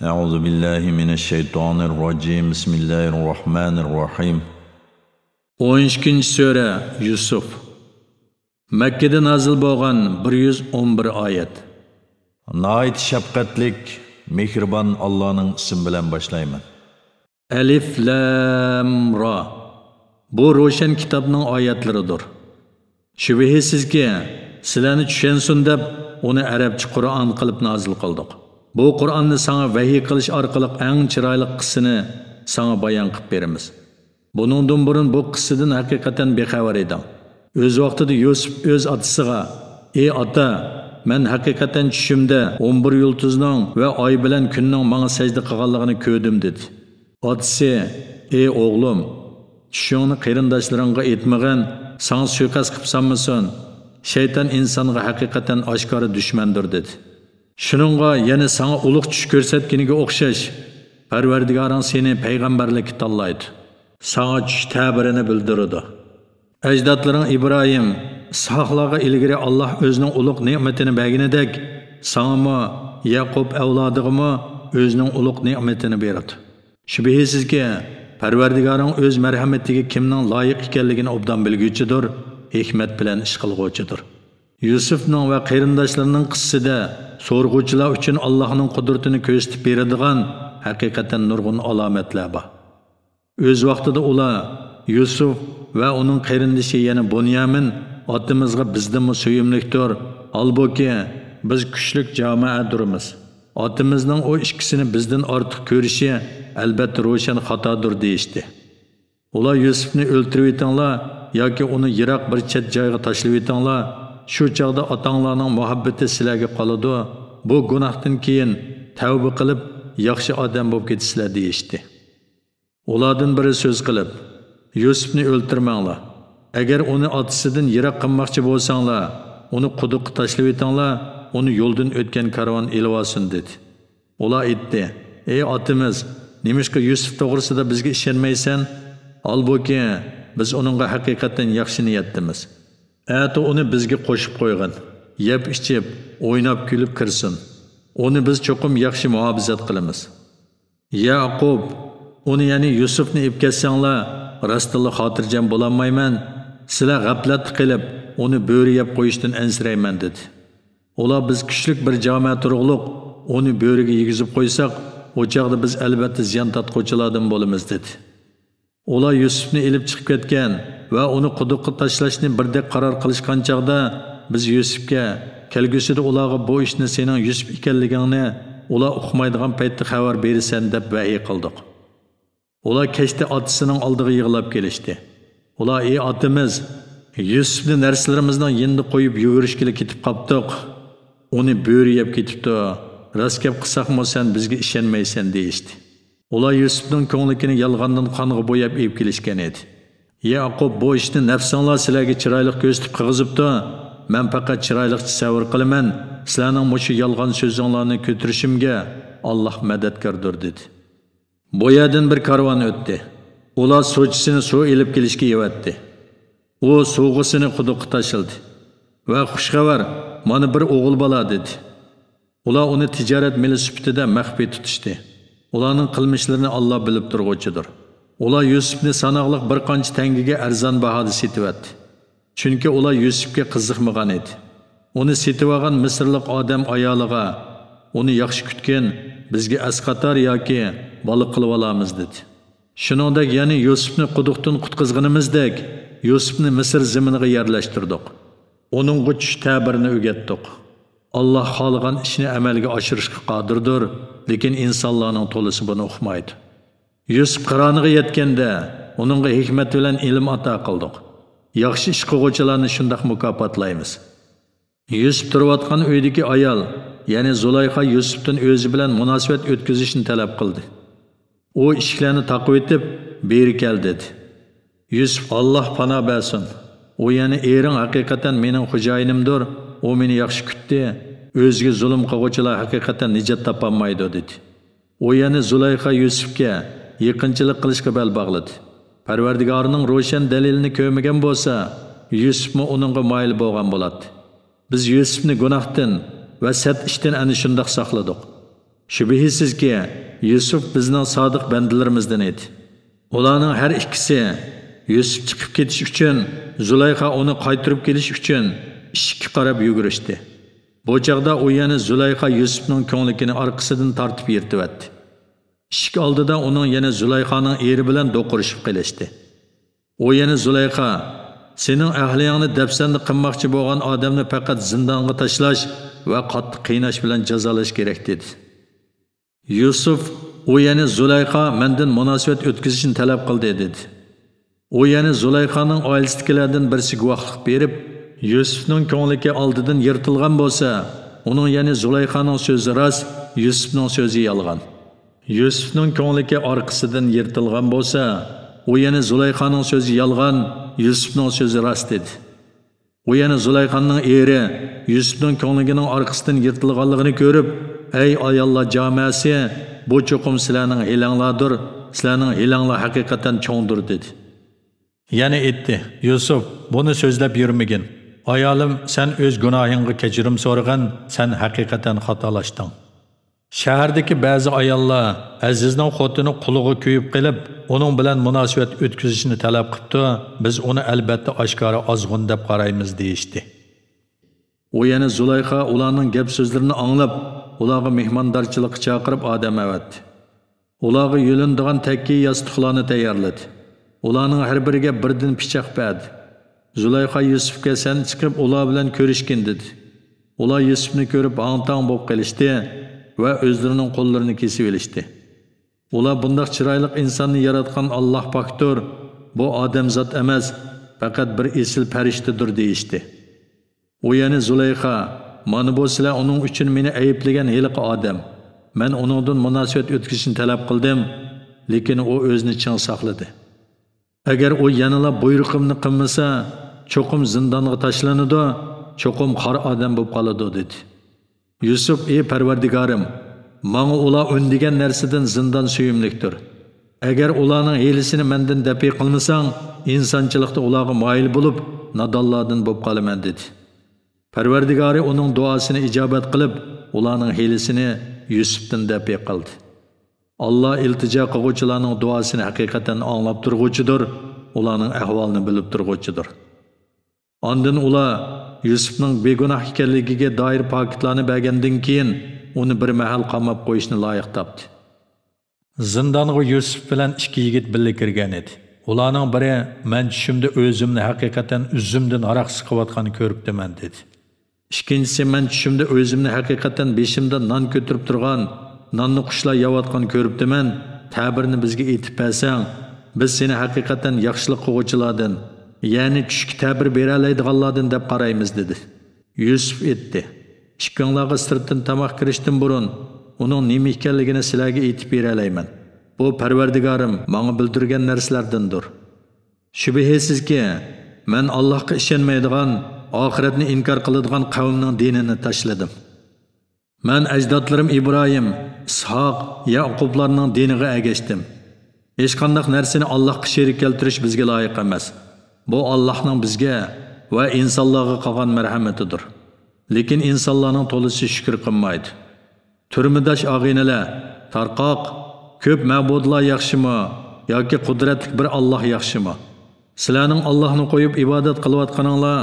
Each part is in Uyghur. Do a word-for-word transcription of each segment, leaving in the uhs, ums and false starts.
أعوذ بالله من الشيطان الرجيم. بسم الله الرحمن الرحيم. ئون ئىككىنچى سۈرە، يۈسۈف. مەككىدە نازىل بولغان، بىر يۈز ئون بىر ئايەت. ناھايىتى شەپقەتلىك، مېھرىبان ئاللانىڭ ئىسمى بىلەن باشلايمەن. ئەلىف لام را. بۇ روشەن كىتابنىڭ ئايەتلىرىدۇر. شۈبھىسىزكى، سىلەرنى چۈشەنسۇن دەپ، ئۇنى ئەرەبچە قۇرئان قىلىپ نازىل قىلدۇق. بۇ قۇرئاننى ساڭا ۋەھىي قىلىش ئارقىلىق ئەڭ چىرايلىق قىسسىنى ساڭا بايان قىلىپ بېرىمىز. بۇنىڭدىن بۇرۇن بۇ قىسسىدىن ھەقىقەتەن بىخەۋەر ئىدىڭ. ئۆز ۋاقتىدا يۈسۈپ ئۆز ئاتىسىغا، ئى ئاتا، مەن ھەقىقەتەن چۈشۈمدە ئون بىر يۇلتۇزنىڭ ۋە ئاي بىلەن كۈننىڭ ماڭا سەجدە قىلغانلىقىنى كۆردۈم، دېدى. ئاتىسى، ئى ئوغلۇم، چۈشۈڭنى قېرىنداشلىرىڭغا ئېيتمىغىن، ساڭا سۇيىقەست قىلىپ سالمىسۇن. شەيتان ئىنسانغا ھەقىقەتەن ئاشكارا دۈشمەندۇر، دېدى. شۇنىڭغا يەنە ساڭا ئۇلۇق چۈش كۆرسەتكىنىگە ئوخشاش، پەرۋەردىگارىڭ سېنى پەيغەمبەرلىككە تاللايدۇ. ساڭا چۈش تەبىرىنى بىلدۈرىدۇ. ئەجدادلىرىڭ ئىبراھىم، ئىسھاقلارغا ئىلگىرى ئاللاھ ئۆزىنىڭ ئۇلۇق نېمىتىنى بەرگىنىدەك، ساڭىمۇ، يەقۇب ئەۋلادىغىمۇ ئۆزىنىڭ ئۇلۇق نېمىتىنى بېرىدۇ. شۈبھىسىزكى، پەرۋەردىگارىڭ ئۆز مەرھەمىتىگە كىمنىڭ لايىق ئىكەنلىكىنى ئوبدان بىلگۈچىدۇر، ھېكمەت بىلەن ئىش قىلغۇچىدۇر. يۈسۈفنىڭ ۋە قېرىنداشلىرىنىڭ قىسسىسىدە سورىغۇچىلار ئۈچۈن ئاللاھنىڭ قۇدرىتىنى كۆرسىتىپ بېرىدىغان ھەقىقەتەن نۇرغۇن ئالامەتلەر بار. ئۆز ۋاقتىدا ئۇلار، يۈسۈف ۋە ئۇنىڭ قېرىندىشى يەنى بۇنيامىن، ئاتىمىزغا بىزدىنمۇ سۆيۈملۈكتۇر، ھالبۇكى، بىز كۈچلۈك جامائەدۇرمىز. ئاتىمىزنىڭ ئۇ ئىككىسىنى بىزدىن ئارتۇق كۆرۈشى ئەلبەتتە روشەن خاتادۇر، دېيىشتى. ئۇلار يۈسۈفنى ئۆلتۈرۈۋېتىڭلار ياكى ئۇنى يىراق بىر چەت جايغا تاشلىۋېتىڭلار، شۇ چاغدا ئاتاڭلارنىڭ مۇھەببىتى سىلەرگە قالىدۇ، بۇ گۇناھتىن كېيىن تەۋبە قىلىپ، ياخشى ئادەم بولۇپ كېتىسىلەر، دېيىشتى. ئۇلاردىن بىرى سۆز قىلىپ، يۈسۈفنى ئۆلتۈرمەڭلار. ئەگەر ئۇنى ئاتىسىدىن يىراق قىلماقچى بولساڭلار، ئۇنى قۇدۇققا تاشلىۋېتىڭلار، ئۇنى يولدىن ئۆتكەن كارۋان ئېلىۋالسۇن، دېدى. ئۇلار ئېيتتى، ئى ئاتىمىز، نېمىشقا يۈسۈپ توغرىسىدا بىزگە ئىشەنمەيسەن؟ ھالبۇكى، بىز ئۇنىڭغا ھەقىقەتەن ياخشى نىيەتتىمىز. ئەتە ئۇنى بىزگە قوشۇپ قويغىن، يەپ-ئىچىپ، ئويناپ-كۈلۈپ كىرسۇن. ئۇنى بىز چوقۇم ياخشى مۇھاپىزەت قىلىمىز. يەقۇب، ئۇنى يەنى يۈسۈپنى ئېلىپ كەتسەڭلار، راستتىنلا خاتىرجەم بولالمايمەن. سىلەر غەپلەتتە قېلىپ، ئۇنى بۆرە يەپ قويۇشتىن ئەنسىرەيمەن، دېدى. ئۇلار، بىز كۈچلۈك بىر جامائە تۇرۇقلۇق، ئۇنى بۆرىگە يېگۈزۈپ قويساق، ئۇ چاغدا بىز ئەلۋەتتە زىيان تارتقۇچىلاردىن بولىمىز، دېدى. ئۇلار يۈسۈپنى ئېلىپ چىقىپ كەتكەن ۋە ئۇنى قۇدۇققا تاشلاشنى بىردەك قارار قىلىشقان چاغدا، بىز يۈسۈپكە، كەلگۈسىدە ئۇلارغا بۇ ئىشنى سېنىڭ يۈسۈپ ئىكەنلىكىڭنى ئۇلار ئۇقمايدىغان پەيتتە خەۋەر بېرىسەن، دەپ ۋەھىي قىلدۇق. ئۇلار كەچتە ئاتىسىنىڭ ئالدىغا يىغلاپ كېلىشتى. ئۇلار، ئى ئاتىمىز، يۈسۈپنى نەرسىلىرىمىزنىڭ يېنىدا قويۇپ يۈگۈرۈشكىلى كېتىپ قاپتۇق. ئۇنى بۆرە يەپ كېتىپتۇ. راست گەپ قىلساقمۇ، سەن بىزگە ئىشەنمەيسەن، دېيىشتى. ئۇلار يۈسۈپنىڭ كۆڭلىكىنى يالغاندىن قانغا بوياپ ئېلىپ كېلىشكەن ئىدى. يەقۇب، بۇ ئىشنى نەپسىڭلار سىلەرگە چىرايلىق كۆرسىتىپ قىلغۇزۇپتۇ. مەن پەقەت چىرايلىقچە سەۋر قىلىمەن. سىلەرنىڭ مۇشۇ يالغان سۆزۈڭلارنى كۆتۈرۈشۈمگە ئاللاھ مەدەتكاردۇر، دېدى. بۇ يەردىن بىر كارۋان ئۆتتى. ئۇلار سۇچىسىنى سۇ ئېلىپ كېلىشكە يىۋەتتى. ئۇ سۇغىسىنى قۇدۇققا تاشلىدى. ۋە، خۇشخەۋەر، مانا بىر ئوغۇل بالا، دېدى. ئۇلار ئۇنى تىجارەت مېلى سۈپىتىدە مەخپىي تۇتۇشتى. ئۇلارنىڭ قىلمىشلىرىنى ئاللاھ بىلىپ تۇرغۇچىدۇر. ئۇلار يۈسۈپنى ساناقلىق بىر قانچە تەڭگىگە ئەرزان باھادا سېتىۋەتتى. چۈنكى ئۇلار يۈسۈپكە قىزىقمىغان ئىدى. ئۇنى سېتىۋالغان مىسىرلىق ئادەم ئايالىغا، ئۇنى ياخشى كۈتكىن، بىزگە ئەسقاتار ياكى بالا قىلىۋالارمىز، دېدى. شۇنىڭدەك يەنە يۈسۈپنى قۇدۇقتىن قۇتقۇزغىنىمىزدەك، يۈسۈپنى مىسىر زېمىنىغا يەرلەشتۈردۇق. ئۇنىڭغا چۈش تەبىرىنى ئۆگەتتۇق. ئاللاھ خالىغان ئىشنى ئەمەلگە ئاشۇرۇشقا قادىردۇر، لېكىن ئىنسانلارنىڭ تولىسى بۇنى ئۇقمايدۇ. يۈسۈپ قىرانىغا يەتكەندە، ئۇنىڭغا ھېكمەت بىلەن ئىلىم ئاتا قىلدۇق. ياخشى ئىش قىلغۇچىلارنى شۇنداق مۇكاپاتلايمىز. يۈسۈپ تۇرۇۋاتقان ئۆيدىكى ئايال، يەنى زۇلايخا يۈسۈپتىن ئۆزى بىلەن مۇناسىۋەت ئۆتكۈزۈشنى تەلەپ قىلدى. ئۇ ئىشىكلەرنى تاقىۋېتىپ، بېرى كەل، دېدى. يۈسۈپ، ئاللاھ پاناھ بەرسۇن. ئۇ يەنە، ئېرىڭ ھەقىقەتەن مېنىڭ خوجايىنىمدۇر، ئۇ مېنى ياخشى كۈتتى، ئۆزىگە زۇلۇم قىلغۇچىلار ھەقىقەتەن نىجات تاپالمايدۇ، دېدى. ئۇ يەنە زۇلايخا يۈسۈپكە يېقىنچىلىق قىلىشقا بەل باغلىدى. پەرۋەردىگارىنىڭ روشەن دەلىلىنى كۆرمىگەن بولسا، يۈسۈپمۇ ئۇنىڭغا مايىل بولغان بولاتتى. بىز يۈسۈپنى گۇناھتىن ۋە سەت ئىشتىن ئەنە شۇنداق ساقلىدۇق. شۈبھىسىزكى، يۈسۈپ بىزنىڭ سادىق بەندىلىرىمىزدىن ئىدى. ئۇلارنىڭ ھەر ئىككىسى يۈسۈپ چىقىپ كېتىش ئۈچۈن، زۇلەيخا ئۇنى قايتۇرۇپ كېلىش ئۈچۈن ئىشىككە قاراپ يۈگۈرۈشتى. بۇ چاغدا ئۇ يەنە زۇلەيخا يۈسۈپنىڭ كۆڭلىكىنى ئارقىسىدىن تارتىپ يىرتىۋەتتى. ئىشىك ئالدىدا ئۇنىڭ يەنە زۇلەيخانىڭ ئېرى بىلەن دوقۇرۇشۇپ قېلىشتى. ئۇ يەنە زۇلەيخا، سېنىڭ ئەھلىيىڭنى دەپسەندە قىلماقچى بولغان ئادەمنى پەقەت زىندانغا تاشلاش ۋە قاتتىق قىيناش بىلەن جازالاش كېرەك، دېدى. يۈسۈپ، ئۇ يەنە زۇلەيخا مەندىن مۇناسىۋەت ئۆتكۈزۈشنى تەلەپ قىلدى، دېدى. ئۇ يەنە زۇلەيخانىڭ ئائىلىسىدىكىلەردىن بىرسى گۇۋاھلىق بېرىپ، يۈسۈپنىڭ كۆڭلىكى ئالدىدىن يىرتىلغان بولسا، ئۇنىڭ يەنى زۇلەيخانىڭ سۆزى راست، يۈسۈپنىڭ سۆزى يالغان. يۈسۈپنىڭ كۆڭلىكى ئارقىسىدىن يىرتىلغان بولسا، ئۇ يەنە زۇلەيخانىڭ سۆزى يالغان، يۈسۈپنىڭ سۆزى راست، دېدى. ئۇ يەنە زۇلەيخاننىڭ ئېرى يۈسۈپنىڭ كۆڭلىكىنىڭ ئارقىسىدىن يىرتىلغانلىقىنى كۆرۈپ، ئەي ئاياللار جامەسى، بۇ چوقۇم سىلەرنىڭ ھىيلەڭلاردۇر، سىلەرنىڭ ھىيلەڭلار ھەقىقەتەن چوڭدۇر، دېدى. يەنە ئېيتتى، يۈسۈپ، بۇنى سۆزلەپ يۈرمىگىن. ئايالىم، سەن ئۆز گۇناھىڭغا كەچۈرۈم سورىغىن، سەن ھەقىقەتەن خاتالاشتىڭ. شەھەردىكى بەزى ئاياللار ئەزىزنىڭ خوتۇنى قۇلىغا كۆيۈپ قېلىپ، ئۇنىڭ بىلەن مۇناسىۋەت ئۆتكۈزۈشنى تەلەپ قىپتۇ، بىز ئۇنى ئەلبەتتە ئاشكارا ئازغۇن دەپ قارايمىز، دېيىشتى. ئۇ يەنە زۇلەيخا ئۇلارنىڭ گەپ سۆزلىرىنى ئاڭلاپ، ئۇلارغا مېھماندارچىلىققا چاقىرىپ ئادەم ئەۋەتتى. ئۇلارغا يۆلىنىدىغان تەككە ياستۇقلارنى تەييارلىدى. ئۇلارنىڭ ھەر بىرىگە بىردىن پىچاق بەردى. زۇلەيخا يۈسۈپكە، سەن چىقىپ ئۇلار بىلەن كۆرۈشكىن، دېدى. ئۇلار يۈسۈپنى كۆرۈپ ھاڭ-تاڭ بولۇپ قېلىشتى ۋە ئۆزلىرىنىڭ قوللىرىنى كېسىۋېلىشتى. ئۇلار، بۇنداق چىرايلىق ئىنساننى ياراتقان ئاللاھ پاكتۇر، بۇ ئادەمزات ئەمەس، پەقەت بىر ئېسىل پەرىشتىدۇر، دېيىشتى. ئۇ يەنە زۇلەيخا، مانا بۇ سىلەر ئۇنىڭ ئۈچۈن مېنى ئەيىبلىگەن ھېلىقى ئادەم. مەن ئۇنىڭدىن مۇناسىۋەت ئۆتكۈزۈشنى تەلەپ قىلدىم، لېكىن ئۇ ئۆزىنى چىڭ ساقلىدى. ئەگەر ئۇ يەنىلا بۇيرۇقۇمنى قىلمىسا، چوقۇم زىندانغا تاشلىنىدۇ، چوقۇم خار ئادەم بولۇپ قالىدۇ، دېدى. يۈسۈپ، ئى پەرۋەردىگارىم، ماڭا ئۇلار ئۈندىگەن نەرسىدىن زىندان سۆيۈملۈكتۇر. ئەگەر ئۇلارنىڭ ھىيلىسىنى مەندىن دەپئى قىلمىساڭ، ئىنسانچىلىقتا ئۇلارغا مايىل بولۇپ، نادانلاردىن بولۇپ قالىمەن، دېدى. پەرۋەردىگارى ئۇنىڭ دۇئاسىنى ئىجابەت قىلىپ، ئۇلارنىڭ ھىيلىسىنى يۈسۈپتىن دەپئى قىلدى. ئاللا ئىلتىجا قىلغۇچىلارنىڭ دۇئاسىنى ھەقىقەتەن ئاڭلاپ تۇرغۇچىدۇر، ئۇلارنىڭ ئەھۋالىنى بىلىپ تۇرغۇچىدۇر. ئاندىن ئۇلار يۈسۈپنىڭ بىگۇناھ ئىكەنلىكىگە دائىر پاكىتلارنى بەرگەندىن كېيىن، ئۇنى بىر مەھەل قاماپ قويۇشنى لايىق تاپتى. زىندانغا يۈسۈپ بىلەن ئىككى يىگىت بىللە كىرگەن ئىدى. ئۇلارنىڭ بىرى، مەن چۈشۈمدە ئۆزۈمنى ھەقىقەتەن ئۈزۈمدىن ھاراق سىقىۋاتقان كۆرۈپتىمەن، دېدى. ئىككىنچىسى، مەن چۈشۈمدە ئۆزۈمنى ھەقىقەتەن بېشىمدا نان كۆتۈرۈپ تۇرغان، ناننى قۇشلار يەۋاتقان كۆرۈپتىمەن، تەبىرنى بىزگە ئېيتىپ بەرسەڭ، بىز سېنى ھەقىقەتەن ياخشىلىق قىلغۇچىلاردىن، يەنى چۈشكە تەبىر بېرەلەيدىغانلاردىن دەپ قارايمىز، دېدى. يۈسۈپ ئېيتتى، ئىككىڭلارغا سىرتتىن تاماق كىرىشتىن بۇرۇن، ئۇنىڭ نېمە ئىكەنلىكىنى سىلەرگە ئېيتىپ بېرەلەيمەن. بۇ پەرۋەردىگارىم ماڭا بىلدۈرگەن نەرسىلەردىندۇر. شۈبھىسىزكى، مەن ئاللاھقا ئىشەنمەيدىغان، ئاخىرەتنى ئىنكار قىلىدىغان قەۋمنىڭ دىنىنى تاشلىدىم. مەن ئەجدادلىرىم ئىبراھىم، ئىسھاق، يەئقۇبلارنىڭ دىنىغا ئەگەشتىم. ھېچقانداق نەرسىنى ئاللاھقا شېرىك كەلتۈرۈش بىزگە لايىق ئەمەس. بۇ ئاللاھنىڭ بىزگە ۋە ئىنسانلارغا قىلغان مەرھەمىتىدۇر. لېكىن ئىنسانلارنىڭ تولىسى شۈكۈر قىلمايدۇ. تۈرمىداش ئاغىنىلەر، تارقاق، كۆپ مەبۇدلار ياخشىمۇ ياكى قۇدرەتلىك بىر ئاللاھ ياخشىمۇ؟ سىلەرنىڭ ئاللاھنى قويۇپ ئىبادەت قىلىۋاتقىنىڭلار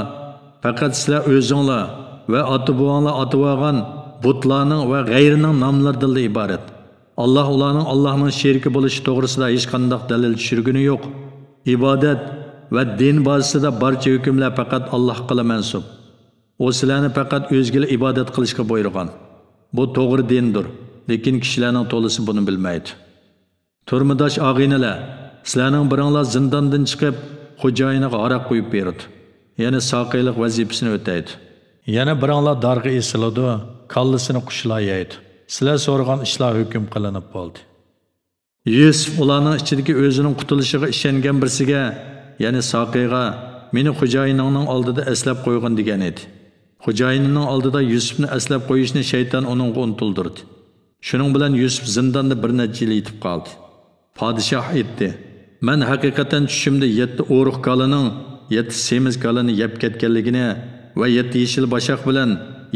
پەقەت سىلەر ئۆزۈڭلار ۋە ئاتا-بوۋاڭلار ئاتىۋالغان بۇتلارنىڭ ۋە غەيرىنىڭ ناملىرىدىنلا ئىبارەت. ئاللاھ ئۇلارنىڭ ئاللاھنىڭ شېرىكى بولۇشى توغرىسىدا ھېچقانداق دەلىل چۈشۈرگىنى يوق. ئىبادەت ۋە دىن بارىسىدا بارچە ھۆكۈملەر پەقەت ئاللاھقىلا مەنسۇپ. ئۇ سىلەرنى پەقەت ئۆزىگىلا ئىبادەت قىلىشقا بۇيرۇغان. بۇ توغرا دىندۇر، لېكىن كىشىلەرنىڭ تولىسى بۇنى بىلمەيدۇ. تۈرمىداش ئاغىنىلەر، سىلەرنىڭ بىرىڭلار زىنداندىن چىقىپ، خوجايىنىغا ھاراق قۇيۇپ بېرىدۇ. يەنى ساقىيلىق ۋەزىپىسىنى ئۆتەيدۇ. يەنە بىرىڭلار دارغا ئېسىلىدۇ، كاللىسىنى قۇشلار يەيدۇ. سىلەر سورىغان ئىشلار ھۆكۈم قىلىنىپ بولدى. يۈسۈپ ئۇلارنىڭ ئىچىدىكى ئۆزىنىڭ قۇتۇلۇشىغا ئىشەنگەن بىرسىگە، يەنى ساقىيغا، مېنى خوجايىنىڭنىڭ ئالدىدا ئەسلەپ قويغىن، دېگەن ئىدى. خوجايىنىنىڭ ئالدىدا يۈسۈپنى ئەسلەپ قويۇشنى شەيتان ئۇنىڭغا ئۇنتۇلدۇردى. شۇنىڭ بىلەن يۈسۈپ زىنداندا بىر نەچچە يىل يېتىپ قالدى. پادىشاھ ئېيتتى، مەن ھەقىقەتەن چۈشۈمدە يەتتە ئورۇق كالىنىڭ يەتتە سېمىز كالىنى يەپ كەتكەنلىكىنى ۋە يەتتە يېشىل باشاق بىلەن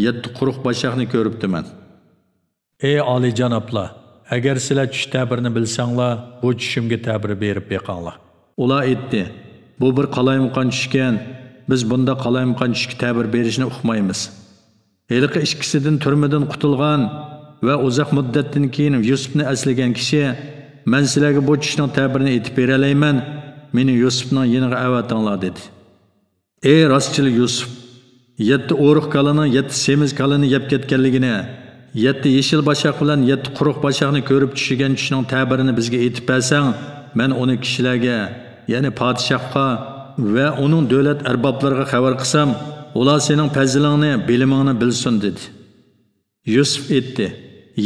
يەتتە قۇرۇق باشاقنى كۆرۈپتىمەن. ئەي ئالىيجانابلار، ئەگەر سىلەر چۈش تەبىرىنى بىلسەڭلار، بۇ چۈشۈمگە تەبىر بېرىپ بېقىڭلار. ئۇلار ئېيتتى، بۇ بىر قالايمىقان چۈشكەن، بىز بۇنداق قالايمىقان چۈشكە تەبىر بېرىشنى ئۇقمايمىز. ھېلىقى ئىككىسىدىن تۈرمىدىن قۇتۇلغان ۋە ئۇزاق مۇددەتتىن كېيىن يۈسۈپنى ئەسلىگەن كىشى، مەن سىلەرگە بۇ چۈشنىڭ تەبىرىنى ئېيتىپ بېرەلەيمەن، مېنى يۈسۈپنىڭ يېنىغا ئەۋەتىڭلار، دېدى. ئەي راستچىل يۈسۈپ! يەتتە ئورۇق كالىنىڭ يەتتە سېمىز كالىنى يەپ كەتكەنلىكىنى، يەتتە يېشىل باشاق بىلەن يەتتە قۇرۇق باشاقنى كۆرۈپ چۈشىگەن چۈشنىڭ تەبىرىنى بىزگە ئېيتىپ بەرسەڭ، مەن ئۇنى كىشىلەرگە، يەنى پادىشاھقا ۋە ئۇنىڭ دۆلەت ئەربابلىرىغا خەۋەر قىلسام، ئۇلار سېنىڭ پەزىلىڭنى، بىلىمىڭنى بىلسۇن، دېدى. يۈسۈپ ئېيتتى،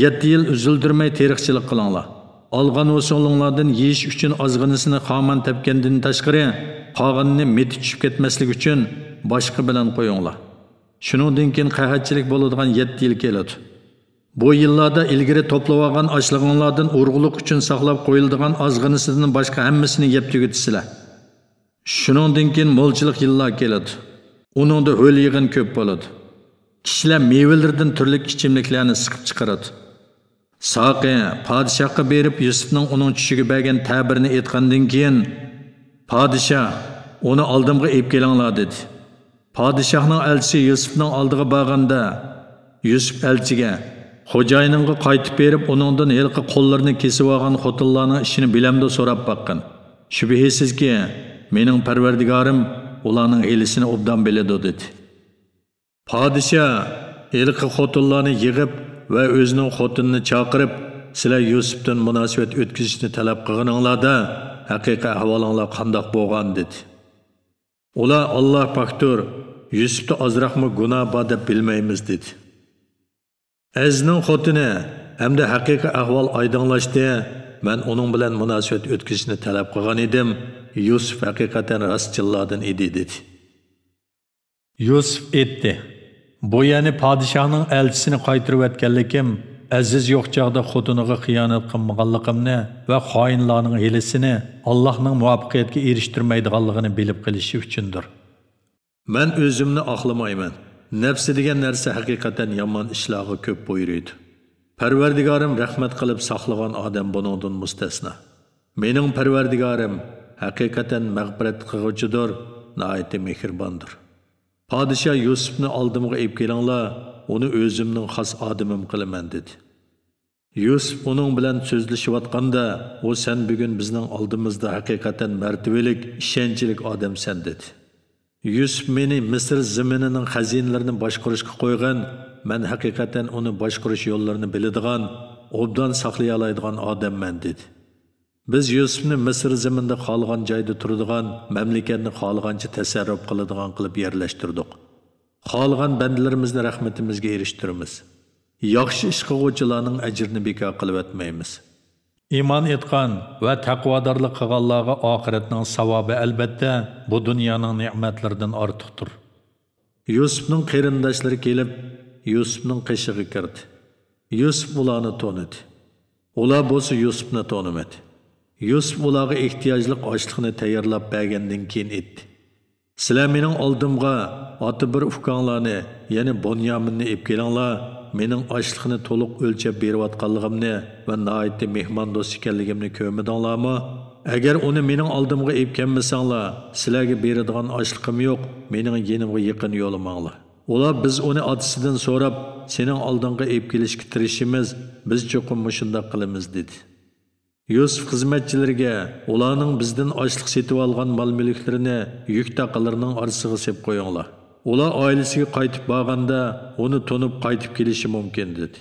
يەتتە يىل ئۈزۈلدۈرمەي تېرىقچىلىق قىلىڭلار. ئالغان ھوسۇلۇڭلاردىن يېيىش ئۈچۈن ئازغىنىسىنى خامان تەپكەندىن تاشقىرى، قالغىنىنى مىتى چۈشۈپ كەتمەسلىكى ئۈچۈن باشقا بىلەن قويۇڭلار. شۇنىڭدىن كېيىن قەھەتچىلىك بولىدىغان يەتتە يىل كېلىدۇ. بۇ يىللاردا ئىلگىرى توپلىۋالغان ئاشلىقىڭلاردىن ئۇرۇقلۇق ئۈچۈن ساقلاپ قويۇلىدىغان ئازغىنىسىدىن باشقا ھەممىسىنى يەپ تۈگىتىسىلەر. شۇنىڭدىن كېيىن مولچىلىق يىللار كېلىدۇ. ئۇنىڭدا ھۆل-يېغىن كۆپ بولىدۇ. كىشىلەر مېۋىلىرىدىن تۈرلۈك ئىچىملىكلەرنى سىقىپ چىقىرىدۇ. ساقى پادىشاھقا بېرىپ، يۈسۈپنىڭ ئۇنىڭ چۈشىگە بەرگەن تەبىرىنى ئېيتقاندىن كېيىن، پادىشاھ، ئۇنى ئالدىمغا ئېلىپ كېلىڭلار، دېدى. پادىشاھنىڭ ئەلچىسى يۈسۈپنىڭ ئالدىغا بارغاندا، يۈسۈپ ئەلچىگە، خوجايىنىڭغا قايتىپ بېرىپ، ئۇنىڭدىن ھېلىقى قوللىرىنى كېسىۋالغان خوتۇنلارنىڭ ئىشىنى بىلەمدۇ سوراپ باققىن. شۈبھىسىزكى، مېنىڭ پەرۋەردىگارىم ئۇلارنىڭ ھىيلىسىنى ئوبدان بىلىدۇ، دېدى. پادىشاھ ھېلىقى خوتۇنلارنى يىغىپ ۋە ئۆزىنىڭ خوتۇنىنى چاقىرىپ، سىلەر يۈسۈپتىن مۇناسىۋەت ئۆتكۈزۈشنى تەلەپ قىلغىنىڭلاردا، ھەقىقىي ئەھۋالىڭلار قانداق بولغان؟ دېدى. ئۇلار، ئاللا پاكتۇر، يۈسۈپتە ئازراقمۇ گۇناھ بار دەپ بىلمەيمىز، دېدى. ئەزىزنىڭ خوتۇنى، ئەمدى ھەقىقىي ئەھۋال ئايدىڭلاشتى، مەن ئۇنىڭ بىلەن مۇناسىۋەت ئۆتكۈزۈشنى تەلەپ قىلغان ئىدىم، يۈسۈپ ھەقىقەتەن راستچىللاردىن ئىدى، دېدى. يۈسۈپ ئېيتتى، بۇ يەنى پادىشاھنىڭ ئەلچىسىنى قايتۇرۇۋەتكەنلىكىم، ئەزىز يوق چاغدا خوتۇنىغا خىيانەت قىلمىغانلىقىمنى ۋە خائىنلارنىڭ ھىيلىسىنى ئاللاھنىڭ مۇۋەپپەقىيەتكە ئېرىشتۈرمەيدىغانلىقىنى بىلىپ قېلىشى ئۈچۈندۇر. مەن ئۆزۈمنى ئاقلىمايمەن. نەپسى دېگەن نەرسە ھەقىقەتەن يامان ئىشلارغا كۆپ بۇيرۇيدۇ. پەرۋەردىگارىم رەھمەت قىلىپ ساقلىغان ئادەم بۇنىڭدىن مۇستەسنا. مېنىڭ پەرۋەردىگارىم ھەقىقەتەن مەغپىرەت قىلغۇچىدۇر، ناھايىتى مېھرىباندۇر. پادىشاھ يۈسۈپنى ئالدىمغا ئېلىپ كېلىڭلار، ئۇنى ئۆزۈمنىڭ خاس ئادىمىم قىلىمەن، دېدى. يۈسۈپ ئۇنىڭ بىلەن سۆزلىشىۋاتقاندا، ئۇ، سەن بۈگۈن بىزنىڭ ئالدىمىزدا ھەقىقەتەن مەرتىۋىلىك، ئىشەنچلىك ئادەمسەن، دېدى. يۈسۈپ مېنى مىسىر زېمىنىنىڭ خەزىنىلىرىنى باشقۇرۇشقا قويغان، مەن ھەقىقەتەن ئۇنى باشقۇرۇش يوللىرىنى بىلىدىغان، ئوبدان ساقلىيالايدىغان ئادەممەن، دېدى. بىز يۈسۈپنى مىسىر زېمىنىدا خالىغان جايدا تۇرىدىغان، مەملىكەتنى خالىغانچە تەسەررۇپ قىلىدىغان قىلىپ يەرلەشتۈردۇق. خالىغان بەندىلىرىمىزنى رەھمىتىمىزگە ئېرىشتۈرىمىز. ياخشى ئىش قىلغۇچىلارنىڭ ئەجرىنى بىكار قىلىۋەتمەيمىز. ئىمان ئېيتقان ۋە تەقۋادارلىق قىلغانلارغا ئاخىرەتنىڭ ساۋابى، ئەلبەتتە، بۇ دۇنيانىڭ نېمەتلىرىدىن ئارتۇقتۇر. يۈسۈپنىڭ قېرىنداشلىرى كېلىپ، يۈسۈپنىڭ قېشىغا كىردى. يۈسۈپ ئۇلارنى تونۇدى. ئۇلار بولسا يۈسۈپنى تونۇمىدى. يۈسۈپ ئۇلارغا ئېھتىياجلىق ئاشلىقنى تەييارلاپ بەرگەندىن كېيىن ئېيتتى، سىلەر مېنىڭ ئالدىمغا ئاتا بىر ئۇكاڭلارنى، يەنى بۇنيامىننى ئېلىپ كېلىڭلار، مېنىڭ ئاشلىقنى تولۇق ئۆلچەپ بېرىۋاتقانلىقىمنى ۋە ناھايىتى مېھماندوست ئىكەنلىكىمنى كۆرمىدىڭلارمۇ؟ ئەگەر ئۇنى مېنىڭ ئالدىمغا ئېلىپ كەلمىسەڭلار، سىلەرگە بېرىدىغان ئاشلىقىم يوق، مېنىڭ يېنىمغا يېقىن يولىماڭلار. ئۇلار، بىز ئۇنى ئاتىسىدىن سوراپ، سېنىڭ ئالدىڭغا ئېلىپ كېلىشكە تىرىشىمىز، بىز چوقۇم مۇشۇنداق قىلىمىز، دېدى. يۈسۈپ خىزمەتچىلىرىگە، ئۇلارنىڭ بىزدىن ئاشلىق سېتىۋالغان مال-مۈلۈكلىرىنى يۈك تاقىلىرىنىڭ ئارىسىغا سېلىپ قويۇڭلار. ئۇلار ئائىلىسىگە قايتىپ بارغاندا، ئۇنى تونۇپ قايتىپ كېلىشى مۇمكىن، دېدى.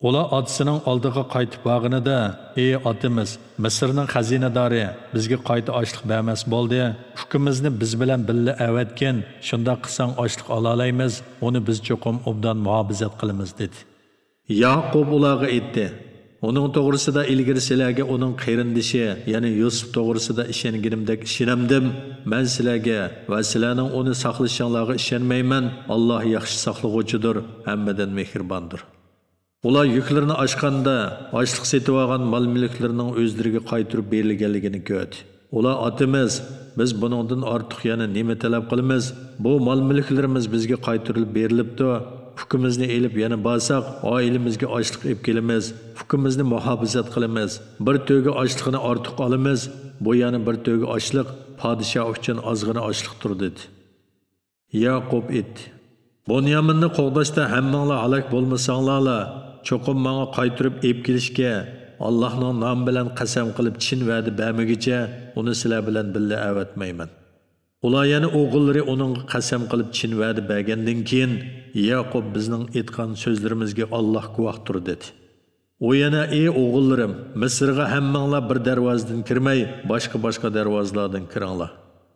ئۇلار ئاتىسىنىڭ ئالدىغا قايتىپ بارغىنىدا، ئى ئاتىمىز، مىسىرنىڭ خەزىنىدارى بىزگە قايتا ئاشلىق بەرمەس بولدى. ئۇكىمىزنى بىز بىلەن بىللە ئەۋەتكىن، شۇنداق قىلساڭ ئاشلىق ئالالايمىز، ئۇنى بىز چوقۇم ئوبدان مۇھاپىزەت قىلىمىز، دېدى. ياقۇپ ئۇلارغا ئېيتتى، ئۇنىڭ توغرىسىدا ئىلگىرى سىلەرگە ئۇنىڭ قېرىندىشى، يەنى يۈسۈپ توغرىسىدا ئىشەنگىنىمدەك ئىشىنەمدىم؟ مەن سىلەرگە ۋە سىلەرنىڭ ئۇنى ساقلىشىڭلارغا ئىشەنمەيمەن، ئاللا ياخشى ساقلىغۇچىدۇر، ھەممىدىن مېھرىباندۇر. ئۇلار يۈكلىرىنى ئاچقاندا، ئاشلىق سېتىۋالغان مال-مۈلۈكلىرىنىڭ ئۆزلىرىگە قايتۇرۇپ بېرىلگەنلىكىنى كۆردى. ئۇلار، ئاتىمىز، بىز بۇنىڭدىن ئارتۇق يەنە نېمە تەلەپ قىلىمىز؟ بۇ مال-مۈلۈكلىرىمىز بىزگە قايتۇرۇلۇپ بېرىلىپتۇ، ئۇكىمىزنى ئېلىپ يەنە بارساق، ئائىلىمىزگە ئاچلىق ئېلىپ كېلىمىز، ئۇكىمىزنى مۇھاپىزەت قىلىمىز. بىر تۆگە ئاچلىقنى ئارتۇق ئالىمىز، بۇ يەنە بىر تۆگە ئاچلىق پادىشاھ ئۈچۈن ئازغىنە ئاچلىقتۇر، دېدى. ياقۇپ ئېيتتى، بۇنيامىننى قوغداشتا ھەممىڭلار ھالاك بولمىساڭلارلا، چوقۇم ماڭا قايتۇرۇپ ئېلىپ كېلىشكە، ئاللاھنىڭ نامى بىلەن قەسەم قىلىپ چىن ۋەدە بەرمىگۈچە ئۇنى سىلەر بىلەن بىللە ئەۋەتمەيمەن. ئۇلار يەنە ئوغۇللىرى ئۇنىڭغا قەسەم قىلىپ چىن ۋەدە بەرگەندىن كېيىن، ياقۇپ بىزنىڭ ئېيتقان سۆزلىرىمىزگە ئاللاھ گۇۋاھتۇر، دېدى. ئۇ يەنە، ئى ئوغۇللىرىم، مىسىرغا ھەممىڭلار بىر دەرۋازىدىن كىرمەي، باشقا-باشقا دەرۋازىلاردىن كىرىڭلار.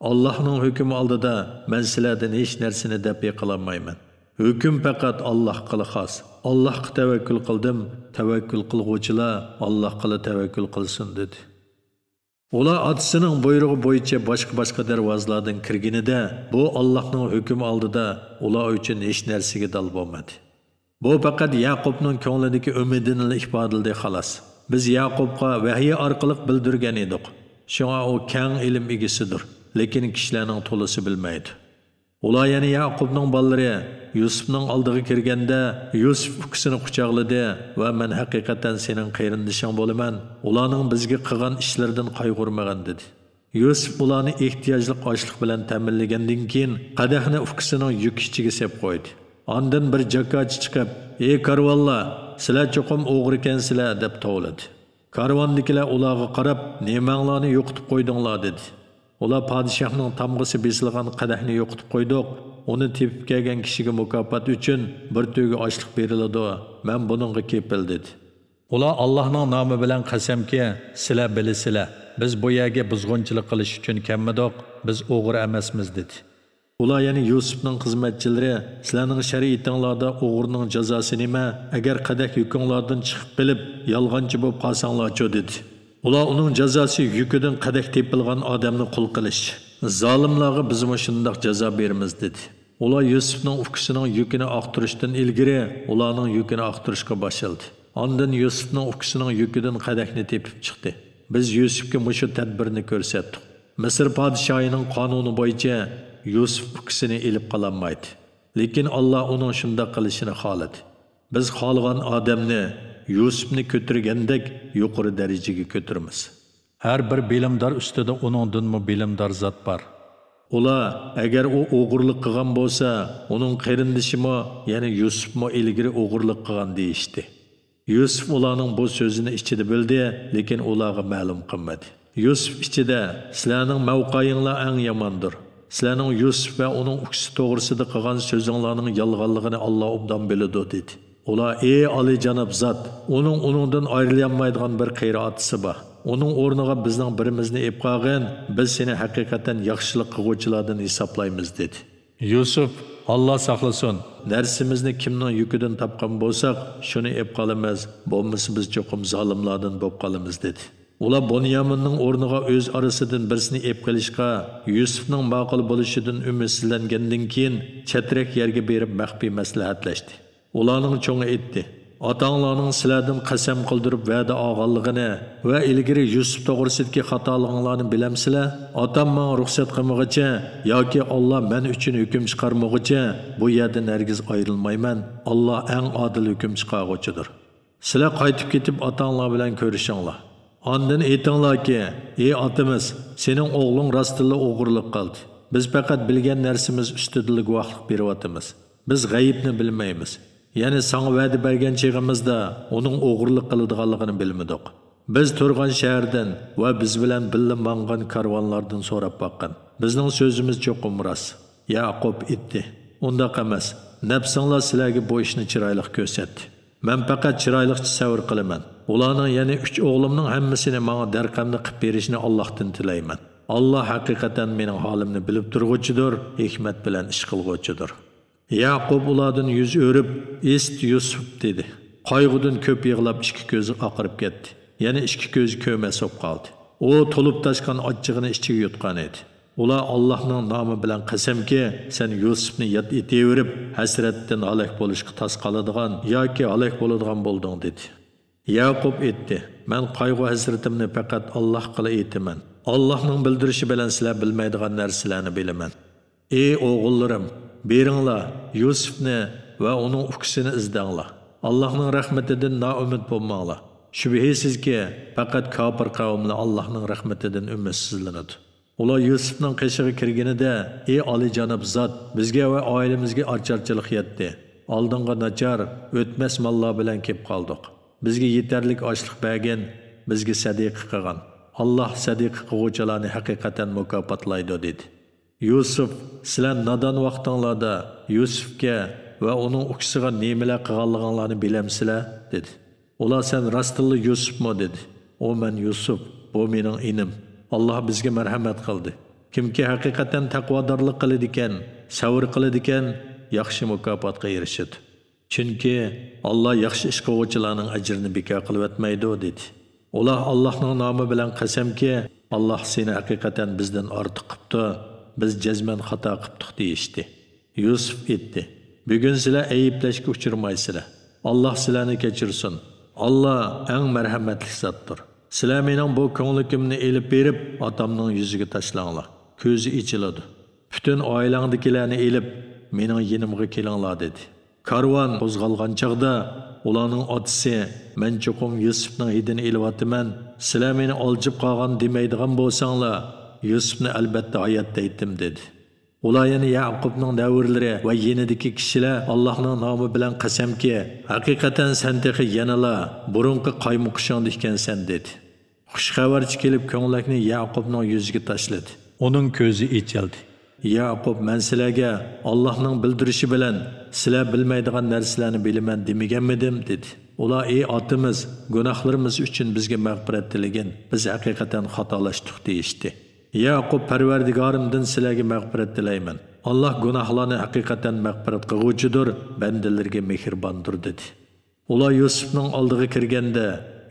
ئاللاھنىڭ ھۆكمى ئالدىدا مەن سىلەردىن ھېچ نەرسىنى دەپئى قىلالمايمەن. ھۆكۈم پەقەت ئاللاھقىلا خاس. ئاللاھقا تەۋەككۈل قىلدىم، تەۋەككۈل قىلغۇچىلار ئاللاھقىلا تەۋەككۈل قىلسۇن، دېدى. ئۇلار ئاتىسىنىڭ بۇيرۇقى بويىچە باشقا-باشقا دەرۋازىلاردىن كىرگىنىدە، بۇ ئاللاھنىڭ ھۆكمى ئالدىدا ئۇلار ئۈچۈن ھېچ نەرسىگە دال بولمىدى. بۇ پەقەت ياقۇپنىڭ كۆڭلىدىكى ئۈمىدىنىلا ئىپادىلىدى، خالاس. بىز ياقۇپقا ۋەھىي ئارقىلىق بىلدۈرگەن ئىدۇق. شۇڭا ئۇ كەڭ ئىلىم ئىگىسىدۇر، لېكىن كىشىلەرنىڭ تولىسى بىلمەيدۇ. ئۇلار يەنە ياقۇپنىڭ بالىلىرى يۈسۈپنىڭ ئالدىغا كىرگەندە، يۈسۈپ ئۇكىسىنى قۇچاقلىدى ۋە مەن ھەقىقەتەن سېنىڭ قېرىندىشىڭ بولىمەن، ئۇلارنىڭ بىزگە قىلغان ئىشلىرىدىن قايغۇرمىغىن، دېدى. يۈسۈپ ئۇلارنى ئېھتىياجلىق ئاشلىق بىلەن تەمىنلىگەندىن كېيىن، قەدەھنى ئۇكىسىنىڭ يۈكى ئىچىگە سېلىپ قويدى. ئاندىن بىر جاكاچى چىقىپ، ئى كارۋانلار، سىلەر چوقۇم ئوغرىكەنسىلەر، دەپ توۋلىدى. كارۋاندىكىلەر ئۇلارغا قاراپ، نېمەڭلارنى يوقىتىپ قويدۇڭلار؟ دېدى. ئۇلار پادىشاھنىڭ تامغىسى بېسىلغان قەدەھنى يوقىتىپ قويدۇق، ئۇنى تېپىپ كەلگەن كىشىگە مۇكاپات ئۈچۈن بىر تۆگە ئاشلىق بېرىلىدۇ، مەن بۇنىڭغا كېپىل، دېدى. ئۇلار ئاللاھنىڭ نامى بىلەن قەسەمكى، سىلەر بىلىسىلەر، بىز بۇ يەرگە بۇزغۇنچىلىق قىلىش ئۈچۈن كەلمىدۇق، بىز ئوغرى ئەمەسمىز، دېدى. ئۇلار يەنە يۈسۈپنىڭ خىزمەتچىلىرى، سىلەرنىڭ شەرىئىتىڭلاردا ئوغرىنىڭ جازاسى نېمە؟ ئەگەر قەدەھ يۈكۈڭلاردىن چىقىپ قېلىپ، يالغانچى بولۇپ قالساڭلارچۇ؟ دېدى. ئۇلار ئۇنىڭ جازاسى يۈكىدىن قەدەھ تېپىلغان ئادەمنى قۇل قىلىش، زالىملارغا بىزمۇ شۇنداق جازا بېرىمىز، دېدى. ئۇلار يۈسۈپنىڭ ئۇكىسىنىڭ يۈكىنى ئاختۇرۇشتىن ئىلگىرى ئۇلارنىڭ يۈكىنى ئاختۇرۇشقا باشلىدى. ئاندىن يۈسۈپنىڭ ئۇكىسىنىڭ يۈكىدىن قەدەھنى تېپىپ چىقتى. بىز يۈسۈپكە مۇشۇ تەدبىرنى كۆرسەتتۇق. مىسىر پادىشاھىنىڭ قانۇنى بويىچە يۈسۈپ ئۇكىسىنى ئېلىپ قالالمايدۇ. لېكىن ئاللا ئۇنىڭ شۇنداق قىلىشىنى خالىدى. بىز خالىغان ئادەمنى يۈسۈپنى كۆتۈرگەندەك يۇقىرى دەرىجىگە كۆتۈرىمىز. ھەر بىر بىلىمدار ئۈستىدە ئۇنىڭدىنمۇ بىلىمدار زات بار. ئۇلار، ئەگەر ئۇ ئوغرىلىق قىلغان بولسا، ئۇنىڭ قېرىندىشىمۇ، يەنى يۈسۈپمۇ ئىلگىرى ئوغرىلىق قىلغان، دېيىشتى. يۈسۈپ ئۇلارنىڭ بۇ سۆزىنى ئىچىدە بىلدى، لېكىن ئۇلارغا مەلۇم قىلمىدى. يۈسۈپ ئىچىدە، سىلەرنىڭ مەۋقەيىڭلار ئەڭ ياماندۇر. سىلەرنىڭ يۈسۈپ ۋە ئۇنىڭ ئۇكىسى توغرىسىدا قىلغان سۆزۈڭلارنىڭ يالغانلىقىنى ئاللا ئوبدان بىلىدۇ، دېدى. ئۇلار، ئى ئالىيجاناب زات، ئۇنىڭ ئۇنىڭدىن ئايرىلالمايدىغان بىر قېرى ئاتىسى بار. ئۇنىڭ ئورنىغا بىزنىڭ بىرىمىزنى ئېلىپ قالغىن، بىز سېنى ھەقىقەتەن ياخشىلىق قىلغۇچىلاردىن ھېسابلايمىز، دېدى. يۈسۈپ، ئاللا ساقلىسۇن، نەرسىمىزنى كىمنىڭ يۈكىدىن تاپقان بولساق، شۇنى ئېلىپ قالىمىز، بولمىسا بىز چوقۇم زالىملاردىن بولۇپ قالىمىز، دېدى. ئۇلار بۇنيامىننىڭ ئورنىغا ئۆز ئارىسىدىن بىرسىنى ئېلىپ قېلىشقا، يۈسۈپنىڭ ماقۇل بولۇشىدىن ئۈمىدسىزلەنگەندىن كېيىن، چەترەك يەرگە بېرىپ مەخپىي مەسلىھەتلەشتى. ئۇلارنىڭ چوڭى ئېيتتى، ئاتاڭلارنىڭ سىلەردىن قەسەم قىلدۇرۇپ ۋەدە ئالغانلىقىنى ۋە ئىلگىرى يۈسۈپ توغرىسىدىكى خاتالىقىڭلارنى بىلەمسىلەر؟ ئاتام ماڭا رۇخسەت قىلمىغۇچە ياكى ئاللا مەن ئۈچۈن ھۆكۈم چىقارمىغۇچە بۇ يەردىن ھەرگىز ئايرىلمايمەن. ئاللا ئەڭ ئادىل ھۆكۈم چىقارغۇچىدۇر. سىلەر قايتىپ كېتىپ ئاتاڭلار بىلەن كۆرۈشۈڭلار. ئاندىن ئېيتىڭلاركى، ئى ئاتىمىز، سېنىڭ ئوغلۇڭ راستتىنلا ئوغرىلىق قىلدى. بىز پەقەت بىلگەن نەرسىمىز ئۈستىدىلا گۇۋاھلىق بېرىۋاتىمىز. بىز غەيىبنى بىلمەيمىز. يەنى ساڭا ۋەدە بەرگەن چېغىمىزدا ئۇنىڭ ئوغرىلىق قىلىدىغانلىقىنى بىلمىدۇق. بىز تۇرغان شەھەردىن ۋە بىز بىلەن بىللە ماڭغان كارۋانلاردىن سوراپ باققىن. بىزنىڭ سۆزىمىز چوقۇم راست. ياقۇپ ئېيتتى، ئۇنداق ئەمەس. نەپسىڭلار سىلەرگە بۇ ئىشنى چىرايلىق كۆرسەتتى. مەن پەقەت چىرايلىقچە سەۋر قىلىمەن. ئۇلارنىڭ يەنە ئۈچ ئوغلۇمنىڭ ھەممىسىنى ماڭا دەرقەملىق قىلىپ بېرىشىنى ئاللاھتىن تىلەيمەن. ئاللا ھەقىقەتەن مېنىڭ ھالىمنى بىلىپ تۇرغۇچىدۇر، ھېكمەت بىلەن ئىش قىلغۇچىدۇر. ياقۇپ ئۇلاردىن يۈز ئۆرۈپ، ئىست يۈسۈپ، دېدى. قايغۇدىن كۆپ يىغلاپ، ئىككى كۆزى ئاقىرىپ كەتتى. يەنە ئىككى كۆزى كۆرمەس بولۇپ قالدى. ئۇ تولۇپ تاشقان ئاچچىقىنى ئىچىگە يۇتقان ئىدى. ئۇلار، ئاللاھنىڭ نامى بىلەن قەسەمكى، سەن يۈسۈپنى ياد ئېتىۋېرىپ، ھەسرەتتىن ھالاك بولۇشقا تاس قالىدىغان ياكى ھالاك بولىدىغان بولدۇڭ، دېدى. ياقۇپ ئېيتتى، مەن قايغۇ-ھەسرىتىمنى پەقەت ئاللاھقىلا ئېيتىمەن. ئاللاھنىڭ بىلدۈرۈشى بىلەن سىلەر بىلمەيدىغان نەرسىلەرنى بىلىمەن. ئى ئوغۇللىرىم، بېرىڭلار، يۈسۈپنى ۋە ئۇنىڭ ئۇكىسىنى ئىزدەڭلار. ئاللاھنىڭ رەھمىتىدىن نائۈمىد بولماڭلار. شۈبھىسىزكى، پەقەت كاپىر قەۋملا ئاللاھنىڭ رەھمىتىدىن ئۈمىدسىزلىنىدۇ. ئۇلار يۈسۈپنىڭ قېشىغا كىرگىنىدە، ئى ئالىيجاناب زات، بىزگە ۋە ئائىلىمىزگە ئاچارچىلىق يەتتى. ئالدىڭغا ناچار، ئۆتمەس ماللار بىلەن كېلىپ قالدۇق. بىزگە يېتەرلىك ئاشلىق بەرگىن، بىزگە سەدىقە قىلغىن. ئاللاھ سەدىقە قىلغۇچىلارنى ھەقىقەتەن مۇكاپاتلايدۇ، دېدى. يۈسۈپ، سىلەر نادان ۋاقتىڭلاردا يۈسۈپكە ۋە ئۇنىڭ ئۇكىسىغا نېمىلەر قىلغانلىقىڭلارنى بىلەمسىلەر؟ دېدى. ئۇلار، سەن راستتىنلا يۈسۈپمۇ؟ دېدى. ئۇ، مەن يۈسۈپ، بۇ مېنىڭ ئىنىم. ئاللاھ بىزگە مەرھەمەت قىلدى. كىمكى ھەقىقەتەن تەقۋادارلىق قىلىدىكەن، سەۋر قىلىدىكەن، ياخشى مۇكاپاتقا ئېرىشىدۇ. چۈنكى ئاللاھ ياخشى ئىش قىلغۇچىلارنىڭ ئەجرىنى بىكار قىلىۋەتمەيدۇ، دېدى. ئۇلار، ئاللاھنىڭ نامى بىلەن قەسەمكى، ئاللاھ سېنى ھەقىقەتەن بىزدىن ئارتۇق قىپتۇ، بىز جەزمەن خاتا قىپتۇق، دېيىشتى. يۈسۈپ ئېيتتى، بۈگۈن سىلەر ئەيىبلەشكە ئۇچرىمايسىلەر. ئاللاھ سىلەرنى كەچۈرسۇن. ئاللاھ ئەڭ مەرھەمەتلىك زاتتۇر. سىلەر مېنىڭ بۇ كۆڭلىكىمنى ئېلىپ بېرىپ، ئاتامنىڭ يۈزىگە تاشلاڭلار. كۆزى ئېچىلىدۇ. پۈتۈن ئائىلەڭدىكىلەرنى ئېلىپ، مېنىڭ يېنىمغا كېلىڭلار، دېدى. كارۋان قوزغالغان چاغدا، ئۇلارنىڭ ئاتىسى، مەن چوقۇم يۈسۈپنىڭ ھىدىنى ئېلىۋاتىمەن، سىلەر مېنى ئالجىپ قالغان دېمەيدىغان بولساڭلار، يۈسۈپنى ئەلبەتتە ھايات دەيتتىم، دېدى. ئۇلار يەنە يەقۇبنىڭ نەۋرىلىرى ۋە يېنىدىكى كىشىلەر ئاللاھنىڭ نامى بىلەن قەسەمكى، ھەقىقەتەن سەن تېخى يەنىلا بۇرۇنقى قايمۇقۇشۇڭدا ئىكەنسەن، دېدى. خۇش خەۋەرچى كېلىپ كۆڭلەكنى يەقۇبنىڭ يۈزىگە تاشلىدى. ئۇنىڭ كۆزى ئېچىلدى. يەقۇب، مەن سىلەرگە ئاللاھنىڭ بىلدۈرۈشى بىلەن سىلەر بىلمەيدىغان نەرسىلەرنى بىلىمەن دېمىگەنمىدىم؟ دېدى. ئۇلار، ئى ئاتىمىز، گۇناھلىرىمىز ئۈچۈن بىزگە مەغپىرەت تىلىگىن، بىز ھەقىقەتەن خاتالاشتۇق، دېيىشتى. يەقۇب، پەرۋەردىگارىمدىن سىلەرگە مەغپىرەت تىلەيمەن. ئاللاھ گۇناھلارنى ھەقىقەتەن مەغپىرەت قىلغۇچىدۇر، بەندىلىرىگە مېھرىباندۇر، دېدى. ئۇلار يۈسۈپنىڭ ئالدىغا كىرگەندە،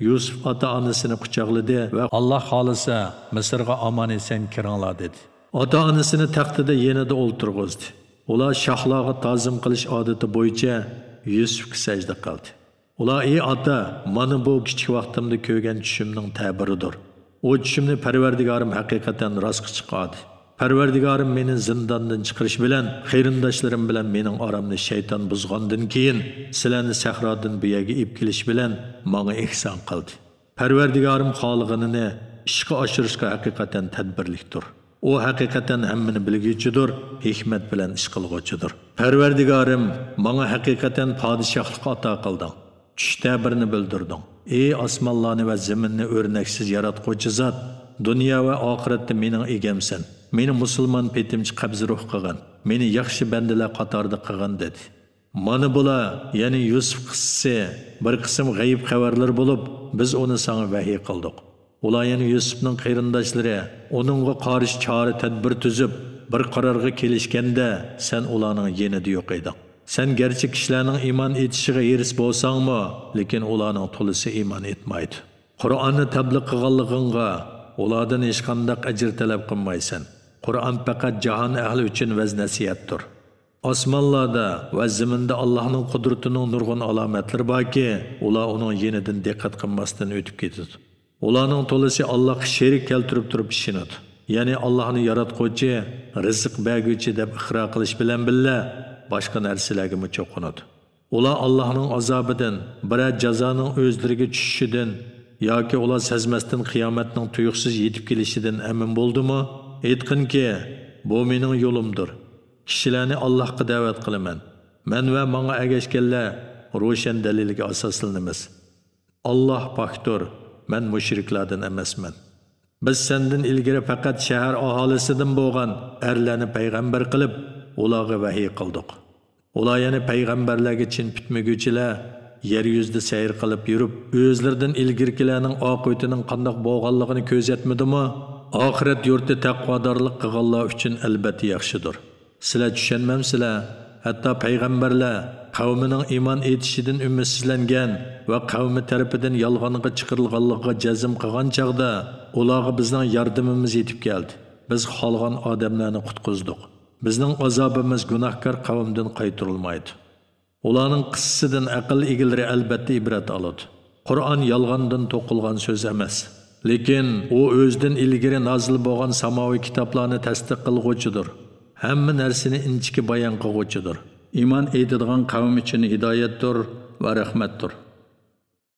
يۈسۈپ ئاتا-ئانىسىنى قۇچاقلىدى ۋە، ئاللاھ خالىسا، مىسىرغا ئامان-ئېسەن كىرىڭلار، دېدى. ئاتا-ئانىسىنى تەختىدە يېنىدا ئولتۇرغۇزدى. ئۇلار شاھلارغا تازىم قىلىش ئادىتى بويىچە يۈسۈپكە سەجدە قىلدى. ئۇلار، ئى ئاتا، مانا بۇ كىچىك ۋاقتىمدا كۆرگەن چۈشۈمنىڭ تەبىرىدۇر. ئۇ چۈشۈمنى پەرۋەردىگارىم ھەقىقەتەن راستقا چىقاردى. پەرۋەردىگارىم مېنى زىنداندىن چىقىرىش بىلەن، قېرىنداشلىرىم بىلەن مېنىڭ ئارامنى شەيتان بۇزغاندىن كېيىن، سىلەرنى سەھرادىن بۇ يەرگە ئېلىپ كېلىش بىلەن ماڭا ئېھسان قىلدى. پەرۋەردىگارىم خالىغىنىنى ئىشقا ئاشۇرۇشقا ھەقىقەتەن تەدبىرلىكتۇر. ئۇ ھەقىقەتەن ھەممىنى بىلگۈچىدۇر، ھېكمەت بىلەن ئىش قىلغۇچىدۇر. پەرۋەردىگارىم، ماڭا ھەقىقەتەن پادىشاھلىق ئاتا قىلدىڭ. چۈش تەبىرىنى بىلدۈردۈڭ. ئى ئاسمانلارنى ۋە زېمىننى ئۆرنەكسىز ياراتقۇچى زات، دۇنيا ۋە ئاخىرەتتە مېنىڭ ئىگەمسەن. مېنى مۇسۇلمان پېتىمچى قەبزى روھ قىلغىن. مېنى ياخشى بەندىلەر قاتارىدا قىلغىن، دېدى. مانا بۇلار، يەنى يۈسۈپ قىسسىسى، بىر قىسىم غەيىب خەۋەرلىرى بولۇپ، بىز ئۇنى ساڭا ۋەھىي قىلدۇق. ئۇلار يەنە يۈسۈپنىڭ قېرىنداشلىرى ئۇنىڭغا قارشى چارە-تەدبىر تۈزۈپ، بىر قارارغا كېلىشكەندە، سەن ئۇلارنىڭ يېنىدا يوق ئىدىڭ. سەن گەرچە كىشىلەرنىڭ ئىمان ئېيتىشىغا ھېرىس بولساڭمۇ، لېكىن ئۇلارنىڭ تولىسى ئىمان ئېيتمايدۇ. قۇرئاننى تەبلىغ قىلغانلىقىڭغا ئۇلاردىن ھېچقانداق ئەجىر تەلەپ قىلمايسەن. قۇرئان پەقەت جاھان ئەھلى ئۈچۈن ۋەز-نەسىھەتتۇر. ئاسمانلاردا ۋە زېمىندا ئاللاھنىڭ قۇدرىتىنىڭ نۇرغۇن ئالامەتلىرى باركى، ئۇلار ئۇنىڭ يېنىدىن دىققەت قىلماستىن ئۆتۈپ كېتىدۇ. ئۇلارنىڭ تولىسى ئاللاھقا شېرىك كەلتۈرۈپ تۇرۇپ ئىشىنىدۇ. يەنى ئاللاھنى ياراتقۇچى، رىزىق بەرگۈچى دەپ ئىقرار قىلىش بىلەن بىللە، باشقا نەرسىلەرگىمۇ چوقۇنىدۇ. ئۇلار ئاللاھنىڭ ئازابىدىن، بىرەر جازانىڭ ئۆزلىرىگە چۈشۈشىدىن ياكى ئۇلار سەزمەستىن قىيامەتنىڭ تۇيۇقسىز يېتىپ كېلىشىدىن ئەمىن بولدىمۇ؟ ئېيتقىنكى، بۇ مېنىڭ يولۇمدۇر. كىشىلەرنى ئاللاھقا دەۋەت قىلىمەن. مەن ۋە ماڭا ئەگەشكەنلەر روشەن دەلىلگە ئاساسلىنىمىز. ئاللاھ پاكتۇر، مەن مۇشرىكلاردىن ئەمەسمەن. بىز سەندىن ئىلگىرى پەقەت شەھەر ئاھالىسىدىن بولغان ئەرلەرنى پەيغەمبەر قىلىپ، ئۇلارغا ۋەھىي قىلدۇق. ئۇلار يەنە پەيغەمبەرلەرگە چىن پۈتمىگۈچىلەر، يەر يۈزىدە سەير قىلىپ يۈرۈپ، ئۆزلىرىدىن ئىلگىرىكىلەرنىڭ ئاقىۋىتىنىڭ قانداق بولغانلىقىنى كۆزەتمىدىمۇ؟ ئاخىرەت يۇرتى تەقۋادارلىق قىلغانلار ئۈچۈن ئەلبەتتە ياخشىدۇر. سىلەر چۈشەنمەمسىلەر؟ ھەتتا پەيغەمبەرلەر قەۋمىنىڭ ئىمان ئېيتىشىدىن ئۈمىدسىزلەنگەن ۋە قەۋمى تەرىپىدىن يالغانغا چىقىرىلغانلىقىغا جەزم قىلغان چاغدا، ئۇلارغا بىزنىڭ ياردىمىمىز يېتىپ كەلدى. بىز خالىغان ئادەملەرنى قۇتقۇزدۇق. بىزنىڭ ئازابىمىز گۇناھكار قەۋمدىن قايتۇرۇلمايدۇ. ئۇلارنىڭ قىسسىسىدىن ئەقىل ئىگىلىرى ئەلبەتتە ئىبرەت ئالىدۇ. قۇرئان يالغاندىن توقۇلغان سۆز ئەمەس. لېكىن ئۇ ئۆزىدىن ئىلگىرى نازىل بولغان ساماۋىي كىتابلارنى تەستىق قىلغۇچىدۇر. ھەممە نەرسىنى ئىنچىكە بايان قىلغۇچىدۇر. ئىمان ئېيتىدىغان قەۋم ئۈچۈن ھىدايەتتۇر ۋە رەھمەتتۇر.